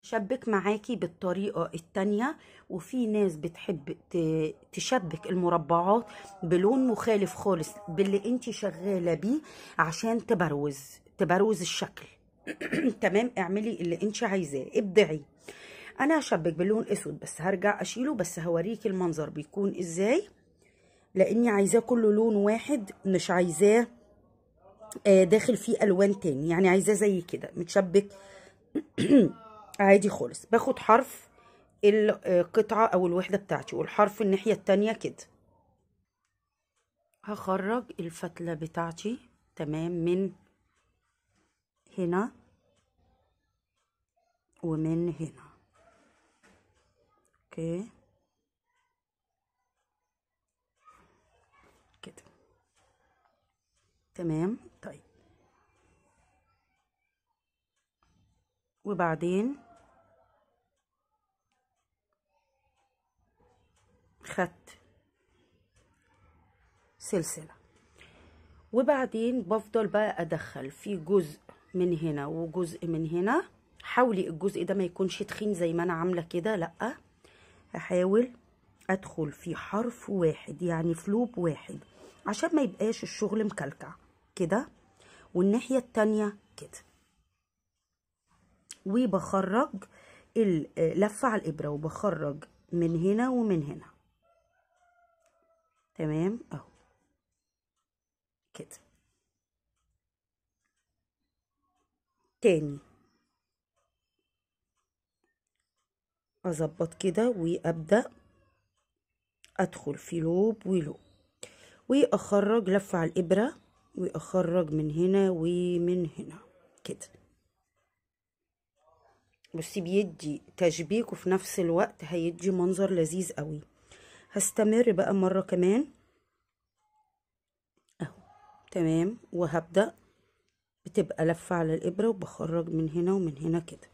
شبك معاكي بالطريقة التانية. وفي ناس بتحب تشبك المربعات بلون مخالف خالص باللي انت شغالة بيه عشان تبروز الشكل. تمام، اعملي اللي انت عايزاه، ابدعي. انا هشبك باللون اسود بس هرجع اشيله، بس هوريكي المنظر بيكون ازاي، لاني عايزاه كله لون واحد، مش عايزاه داخل فيه الوان تاني، يعني عايزاه زي كده متشبك عادي خالص. باخد حرف القطعة او الوحدة بتاعتي والحرف الناحية التانية كده. هخرج الفتلة بتاعتي تمام من هنا ومن هنا. okay كده تمام. طيب وبعدين خدت سلسلة، وبعدين بفضل بقى ادخل في جزء من هنا وجزء من هنا. حاولي الجزء ده ما يكونش تخين زي ما انا عاملة كده، لأ هحاول ادخل في حرف واحد، يعني في لوب واحد، عشان ما يبقاش الشغل مكلكع كده. والناحية التانية كده، وبخرج اللفة على الإبرة وبخرج من هنا ومن هنا. تمام اهو كده. تاني اظبط كده وابدأ ادخل في لوب ولوب، واخرج لفة على الإبرة واخرج من هنا ومن هنا كده. بصي بيدي تشبيك وفي نفس الوقت هيدي منظر لذيذ قوي. هستمر بقى مرة كمان اهو تمام، وهبدأ بتبقى لفة على الإبرة وبخرج من هنا ومن هنا كده،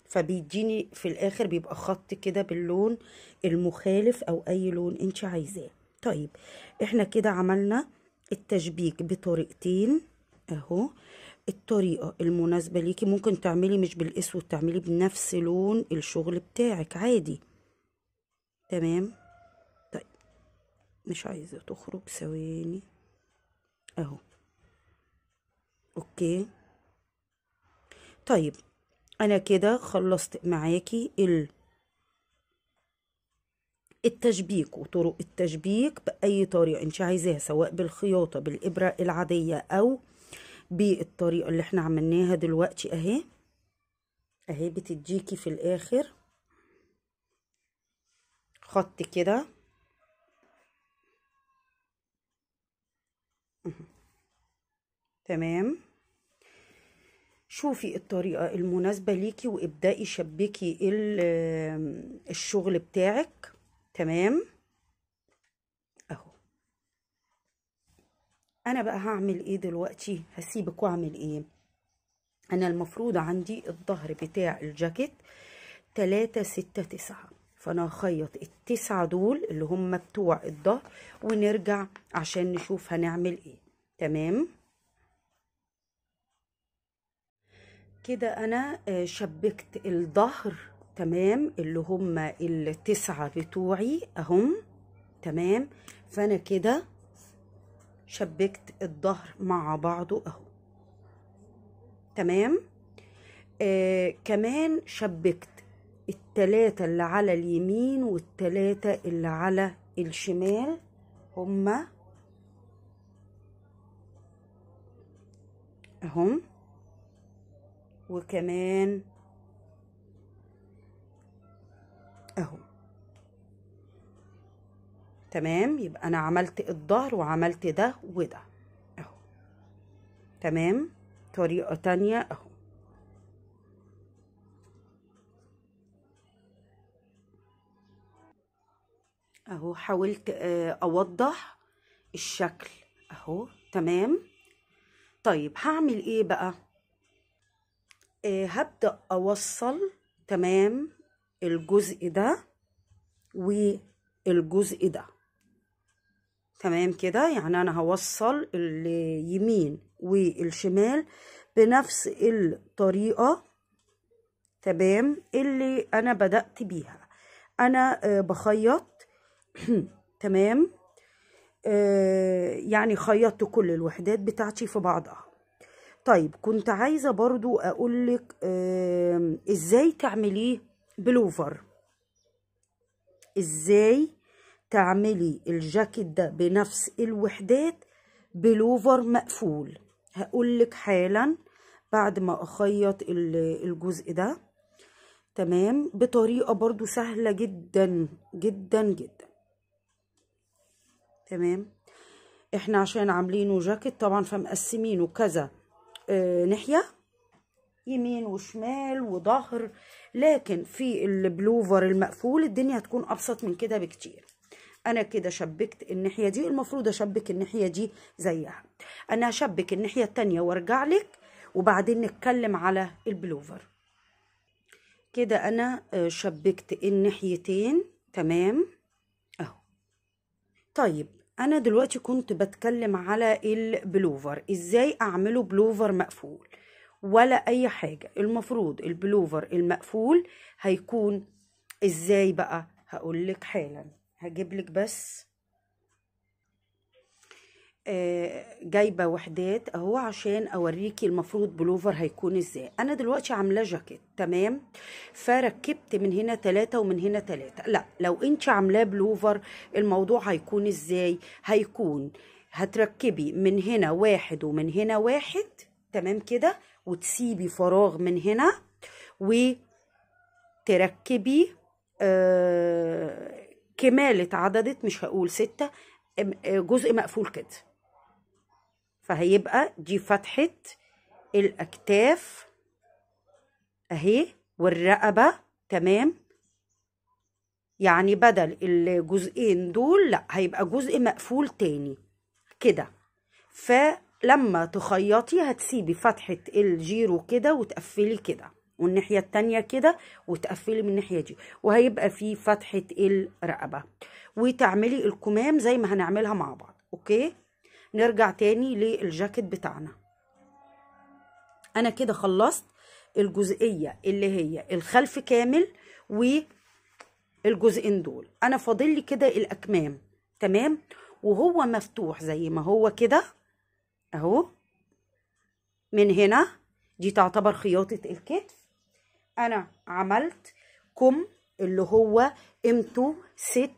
فبيديني في الآخر بيبقى خط كده باللون المخالف أو أي لون انت عايزاه. طيب احنا كده عملنا التشبيك بطريقتين اهو. الطريقة المناسبة ليكي ممكن تعملي مش بالاسود، تعملي بنفس لون الشغل بتاعك عادي. تمام. طيب مش عايزة تخرج، ثواني اهو. okay. طيب انا كده خلصت معاكي التشبيك وطرق التشبيك بأي طريقة انت عايزاها، سواء بالخياطة بالإبرة العادية او بالطريقة اللي احنا عملناها دلوقتي اهي. اهي بتديكي في الاخر خط كده. تمام. شوفي الطريقة المناسبة ليكي وابدأي شبكي الشغل بتاعك. تمام اهو. انا بقى هعمل ايه دلوقتي؟ هسيبك واعمل ايه؟ انا المفروض عندي الظهر بتاع الجاكيت 3 6 9، فانا هخيط التسعة دول اللي هم بتوع الظهر ونرجع عشان نشوف هنعمل ايه. تمام كده انا شبكت الظهر تمام اللي هم التسعة بتوعي اهم. تمام. فانا كده شبكت الظهر مع بعضه اهو. تمام. كمان شبكت التلاتة اللي على اليمين والتلاتة اللي على الشمال هما اهم، وكمان اهو. تمام. يبقى انا عملت الظهر وعملت ده وده اهو. تمام. طريقة تانية اهو. اهو حاولت اوضح الشكل اهو. تمام. طيب هعمل ايه بقى؟ هبدأ اوصل تمام الجزء ده والجزء ده. تمام كده. يعني انا هوصل اليمين والشمال بنفس الطريقة تمام اللي انا بدأت بيها. انا بخيط تمام، يعني خيطت كل الوحدات بتاعتي في بعضها. طيب كنت عايزة برضو اقولك ازاي تعمليه بلوفر، ازاي تعملي الجاكيت ده بنفس الوحدات بلوفر مقفول. هقولك حالا بعد ما اخيط الجزء ده، تمام، بطريقة برضو سهلة جدا جدا جدا. تمام، احنا عشان عاملينه جاكيت طبعا فمقسمينه كذا ناحية، يمين وشمال وظهر، لكن في البلوفر المقفول الدنيا هتكون ابسط من كده بكتير. انا كده شبكت الناحية دي، المفروض اشبك الناحية دي زيها. انا هشبك الناحية التانية وارجع لك، وبعدين نتكلم على البلوفر. كده انا شبكت الناحيتين، تمام اهو. طيب انا دلوقتي كنت بتكلم على البلوفر، ازاي اعمله بلوفر مقفول ولا اي حاجة. المفروض البلوفر المقفول هيكون ازاي بقى؟ هقولك حالا، هجيبلك بس جايبه وحدات اهو عشان اوريكي المفروض بلوفر هيكون ازاي. انا دلوقتي عاملاه جاكيت، تمام، فركبت من هنا 3 ومن هنا 3. لا، لو انت عاملاه بلوفر الموضوع هيكون ازاي؟ هيكون هتركبي من هنا 1 ومن هنا 1، تمام كده، وتسيبي فراغ من هنا وتركبي كمالة عددت، مش هقول 6، جزء مقفول كده، فهيبقى دي فتحة الأكتاف أهي والرقبة، تمام. يعني بدل الجزئين دول لا، هيبقى جزء مقفول تاني كده. فلما تخيطي هتسيبي فتحة الجيرو كده وتقفلي كده، والناحية التانية كده وتقفلي من الناحية دي، وهيبقى في فتحة الرقبة، وتعملي الكمام زي ما هنعملها مع بعض. okay، نرجع تاني للجاكيت بتاعنا. انا كده خلصت الجزئية اللي هي الخلف كامل والجزئين دول، انا فاضل لي كده الاكمام، تمام، وهو مفتوح زي ما هو كده اهو. من هنا دي تعتبر خياطة الكتف. انا عملت كم اللي هو قيمته 6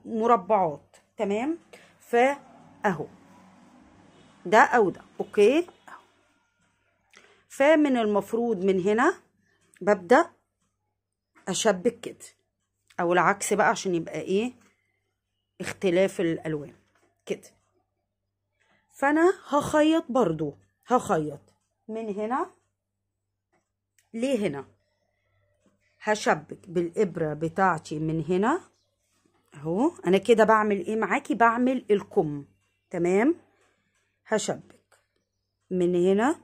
مربعات، تمام، فاهو ده او ده، okay. فمن المفروض من هنا ببدأ اشبك كده، او العكس بقى عشان يبقى ايه اختلاف الالوان كده. فانا هخيط برضو، هخيط من هنا لهنا، هشبك بالابره بتاعتي من هنا اهو. انا كده بعمل ايه معاكي؟ بعمل الكم، تمام. هشبك من هنا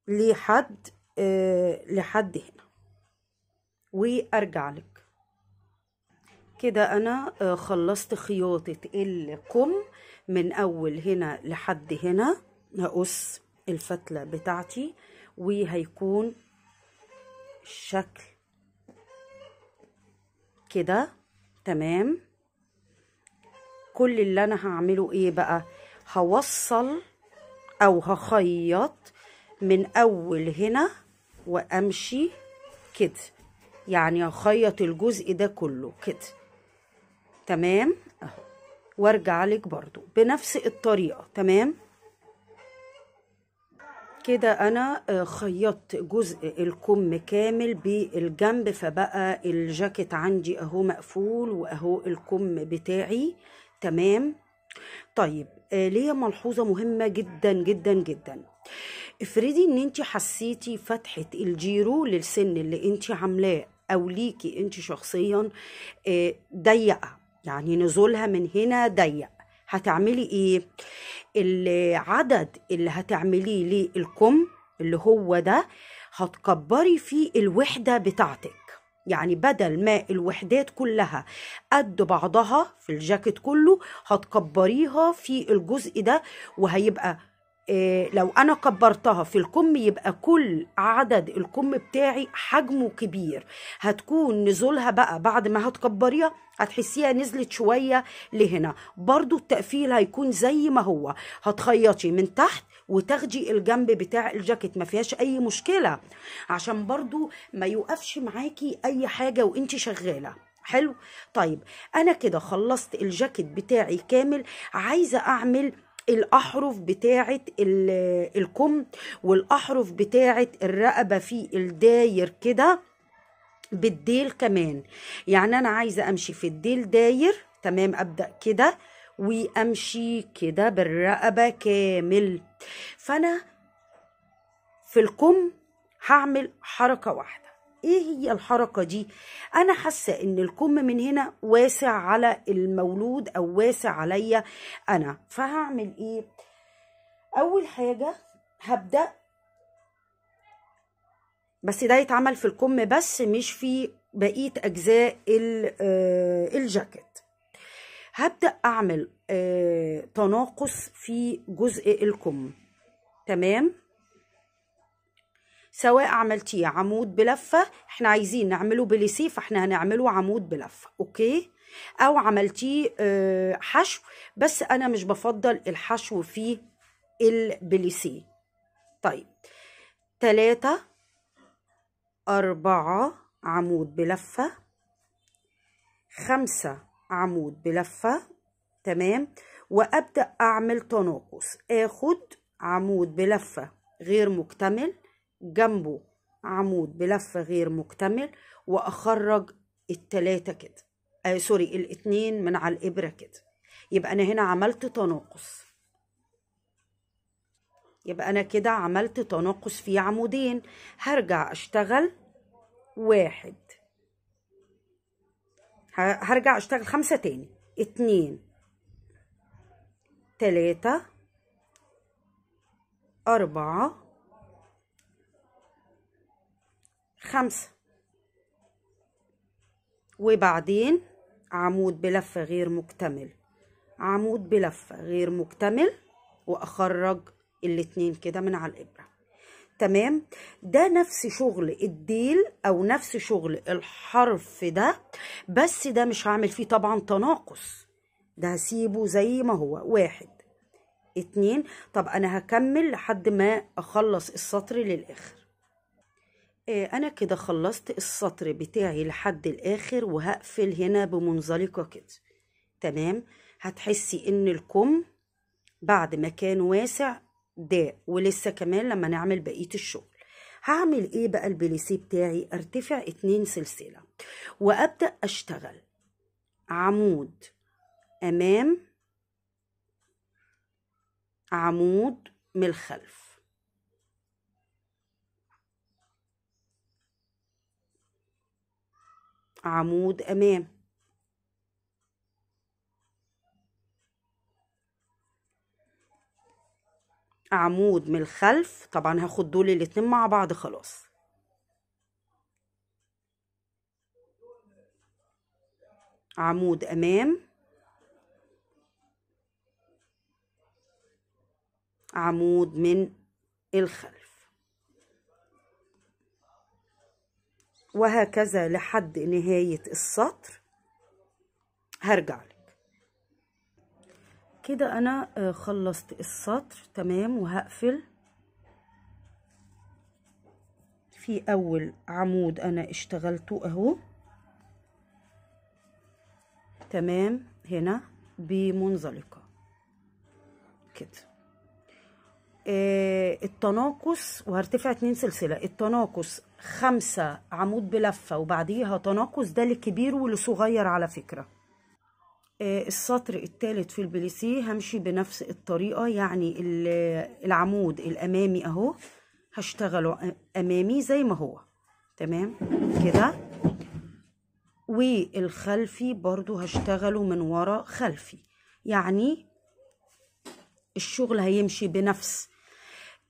لحد لحد هنا وارجع لك. كده انا خلصت خياطة الكم من اول هنا لحد هنا. هقص الفتلة بتاعتي وهيكون الشكل كده، تمام. كل اللي انا هعمله ايه بقى؟ هوصل او هخيط من اول هنا وامشي كده، يعني هخيط الجزء ده كله كده، تمام اهو، وارجع لك برضو بنفس الطريقة، تمام كده. انا خيطت جزء الكم كامل بالجنب، فبقى الجاكيت عندي اهو مقفول واهو الكم بتاعي، تمام. طيب ليا ملحوظة مهمة جدا جدا جدا. افرضي ان انت حسيتي فتحة الجيرو للسن اللي انت عاملاه او ليكي انت شخصيا ضيقة، يعني نزولها من هنا ضيق، هتعملي ايه؟ العدد اللي هتعمليه للكم اللي هو ده هتكبري فيه الوحدة بتاعتك، يعني بدل ما الوحدات كلها قد بعضها في الجاكيت كله هتكبريها في الجزء ده، وهيبقى لو انا كبرتها في الكم يبقى كل عدد الكم بتاعي حجمه كبير، هتكون نزولها بقى بعد ما هتكبريها هتحسيها نزلت شوية لهنا. برضو التقفيل هيكون زي ما هو، هتخيطي من تحت وتاخدي الجنب بتاع الجاكيت، ما فيهاش اي مشكلة، عشان برضو ما يوقفش معاكي اي حاجة وانت شغالة. حلو. طيب انا كده خلصت الجاكيت بتاعي كامل. عايزة اعمل الأحرف بتاعة الكم والأحرف بتاعة الرقبة في الداير كده بالديل كمان. يعني أنا عايزة أمشي في الديل داير، تمام، أبدأ كده وأمشي كده بالرقبة كامل. فأنا في الكم هعمل حركة واحدة. ايه هي الحركة دي؟ انا حاسة ان الكم من هنا واسع على المولود او واسع عليا انا، فهعمل ايه؟ اول حاجة هبدأ، بس ده يتعمل في الكم بس مش في بقية اجزاء الجاكيت. هبدأ اعمل تناقص في جزء الكم، تمام، سواء عملتيه عمود بلفة، احنا عايزين نعمله بليسيه فاحنا هنعمله عمود بلفة، okay، او عملتيه حشو، بس انا مش بفضل الحشو في البليسيه. طيب 3 4 عمود بلفة، 5 عمود بلفة، تمام، وابدأ اعمل تناقص، اخد عمود بلفة غير مكتمل جنبه عمود بلفة غير مكتمل، واخرج التلاتة كده، سوري الاتنين من على الابرة كده. يبقى انا هنا عملت تناقص، يبقى انا كده عملت تناقص في عمودين. هرجع اشتغل 1، هرجع اشتغل 5 تاني، 2 3 4 5، وبعدين عمود بلفة غير مكتمل، عمود بلفة غير مكتمل، واخرج الاتنين كده من على الابرة. تمام. ده نفس شغل الديل او نفس شغل الحرف ده، بس ده مش هعمل فيه طبعا تناقص، ده هسيبه زي ما هو 1 2. طب انا هكمل لحد ما اخلص السطر للاخر. انا كده خلصت السطر بتاعي لحد الاخر، وهقفل هنا بمنزلقة كده. تمام. هتحسي ان الكم بعد ما كان واسع ده، ولسه كمان لما نعمل بقية الشغل. هعمل ايه بقى؟ البليسيه بتاعي ارتفع 2 سلسلة وابدأ اشتغل عمود امام، عمود من الخلف، عمود امام، عمود من الخلف. طبعا هاخد دول الاتنين مع بعض خلاص. عمود امام، عمود من الخلف، وهكذا لحد نهاية السطر. هرجع لك كده. انا خلصت السطر تمام، وهقفل في اول عمود انا اشتغلته اهو. تمام، هنا بمنزلقة كده. التناقص، وهرتفع 2 سلسلة. التناقص 5 عمود بلفة وبعديها تناقص، ده للكبير ولصغير على فكرة. السطر الثالث في البليسيه همشي بنفس الطريقة، يعني العمود الأمامي اهو هشتغله أمامي زي ما هو، تمام كده، والخلفي برضو هشتغله من ورا خلفي، يعني الشغل هيمشي بنفس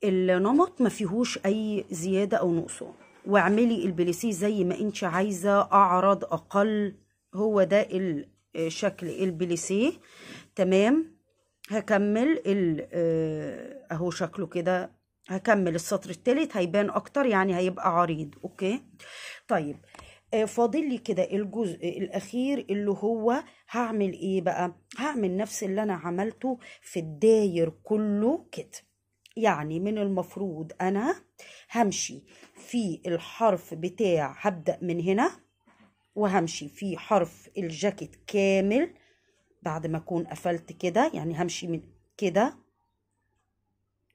النمط، ما فيهوش اي زيادة او نقصان. واعملي البليسيه زي ما انت عايزة، اعرض اقل، هو ده الشكل البليسيه. تمام، هكمل اهو شكله كده. هكمل السطر الثالث هيبان اكتر، يعني هيبقى عريض. okay طيب فاضل لي كده الجزء الاخير اللي هو هعمل ايه بقى؟ هعمل نفس اللي انا عملته في الداير كله كده. يعني من المفروض انا همشي في الحرف بتاع، هبدأ من هنا وهمشي في حرف الجاكيت كامل بعد ما اكون قفلت كده، يعني همشي من كده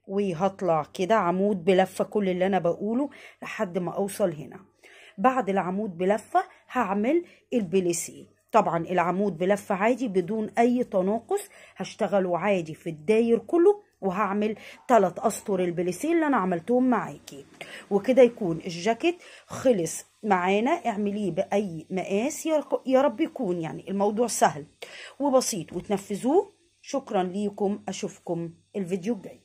وهطلع كده عمود بلفة، كل اللي انا بقوله لحد ما اوصل هنا. بعد العمود بلفة هعمل البليسيه. طبعا العمود بلفة عادي بدون اي تناقص، هشتغله عادي في الداير كله، وهعمل 3 اسطر البليسيه اللي انا عملتهم معاكي. وكده يكون الجاكيت خلص معانا. اعمليه باي مقاس يا رب يكون يعني الموضوع سهل وبسيط وتنفذوه. شكرا ليكم، اشوفكم الفيديو الجاي.